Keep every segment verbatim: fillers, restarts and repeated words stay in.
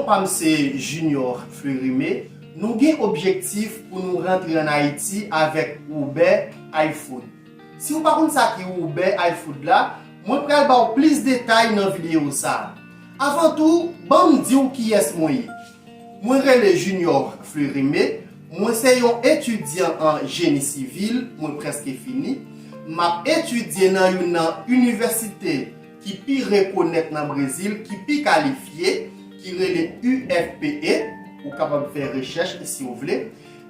Pa m se Junior Fleurimé. Nou gen objektif pou nou rantre ann Ayiti avèk Uber iFood. Si w pa konn sa ki Uber iFood la, mwen pral ba w plis detay nan videyo sa a. Avan tou, ban m di w kiyès mwen ye. Mwen rele Junior Fleurimé. Mwen se yon etidyan an jeni sivil, mwen prèske fini. M ap etidye nan youn nan inivèsite ki pi rekonèt nan Brezil, ki pi kalifye, ki rele U F P E. Ou kapab fè rechèch si w vle.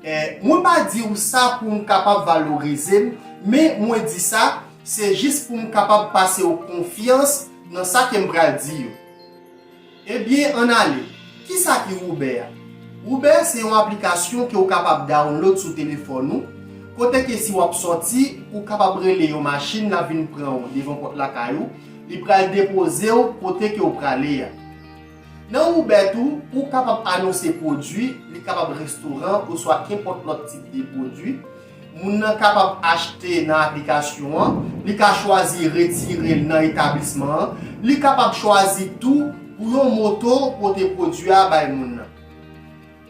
Eh, mwen pa di w sa pou m kapab valorize m, men mwen di sa, se jis pou m kapab pase w konfyans nan sa ke m pral di yo. Ebyen, ann ale. Kisa ki Uber a? Uber se yon aplikasyon ke w kapab download sou telefòn ou, kote ke si w ap sòti, ou kapab rele yon machin, l ap vin pran w devan pòt lakay ou, li pral depoze w kote ke w prale a. Nan Uber tou, ou kapab anonse pwodui, li kapab restoran oswa kenpòt lòt tip de pwodui. Moun nan kapab achte nan aplikasyon an, li ka chwazi retire l nan etablisman an, li kapab chwazi tou pou yon moto pote pwodui a bay moun nan.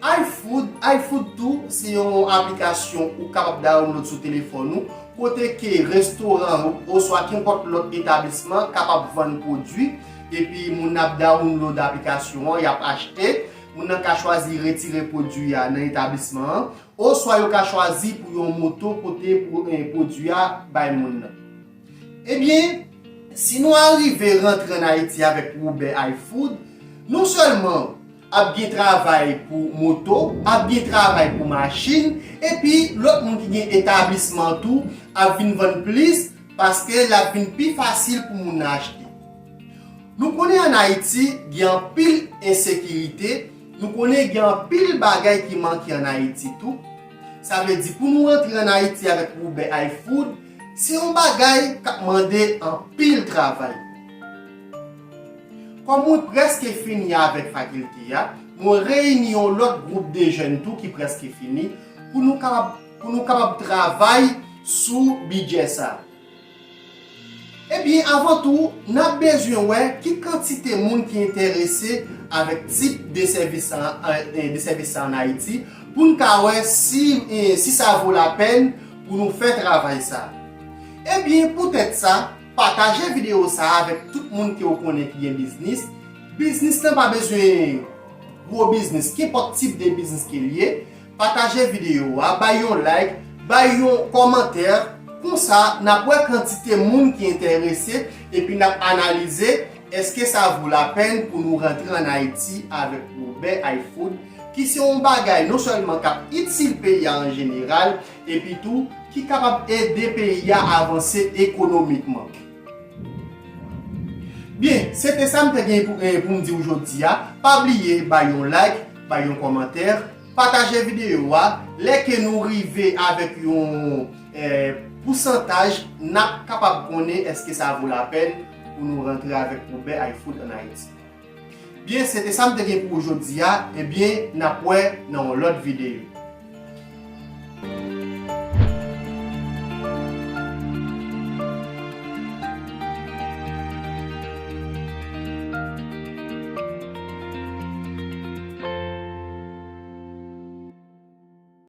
iFood, iFood tou se yon aplikasyon ou kapab download sou telefòn ou, kote ke restoran ou oswa kenpòt lòt etablisman kapab vann pwodui, epi moun nan ap download aplikasyon an, y ap achte, moun nan ka chwazi retire pwodui a nan etablisman an, oswa yo ka chwazi pou yon moto pote pwo-, eh, pwodui a bay moun nan. Ebyen, si nou arive rantre ann Ayiti avèk Uber iFood, non sèlman ap gen travay pou moto, ap gen travay pou machin, epi lòt moun ki gen etablisman tou ap vin vann plis, paske l ap vin pi fasil pou moun nan achte. Nou konnen ann Ayiti gen anpil ensekirite, nou konnen gen anpil bagay ki manke ann Ayiti tou. Sa vle di pou nou rantre ann Ayiti avèk Uber iFood, se yon bagay k ap mande anpil travay. Kòm mwen prèske fini avèk fakilte a, mwen reyini yon lòt gwoup de jèn tou ki prèske fini pou nou kapab, pou nou kapab travay sou bidjè sa a. Ebyen, avan tou, n ap bezwen wè ki kantite moun ki enterese avèk tip de sèvis sa, eh, de sèvis sa ann Ayiti, pou n ka wè si, eh, si sa vo lapèn pou nou fè travay sa. Ebyen, poutèt sa, pataje videyo sa a avèk tout moun ke w konnen ki gen biznis. Biznis lan pa bezwen gwo biznis, kenpòt tip de biznis ke l ye. Pataje videyo a, bay yon like, bay yon kòmantè. Konsa, n ap wè kantite moun ki enterese, epi n ap analize èske sa vo lapèn pou nou rantre ann Ayiti avèk Uber iFood, ki se yon bagay non sèlman k ap itil peyi a an jeneral, epi tou ki kapab ede peyi a avanse ekonomikman. Byen, se te sa m te gen pou, eh, pou m di w jodi a. Pa bliye bay yon like, bay yon kòmantè, pataje videyo a. Lè ke nou rive avèk yon, eh, pousantaj, n ap kapab konnen èske sa vo lapèn pou nou rantre avèk Uber iFood ann Ayiti. Byen, se te sa m te gen pou w jodi a. Ebyen, n ap wè nan yon lòt videyo.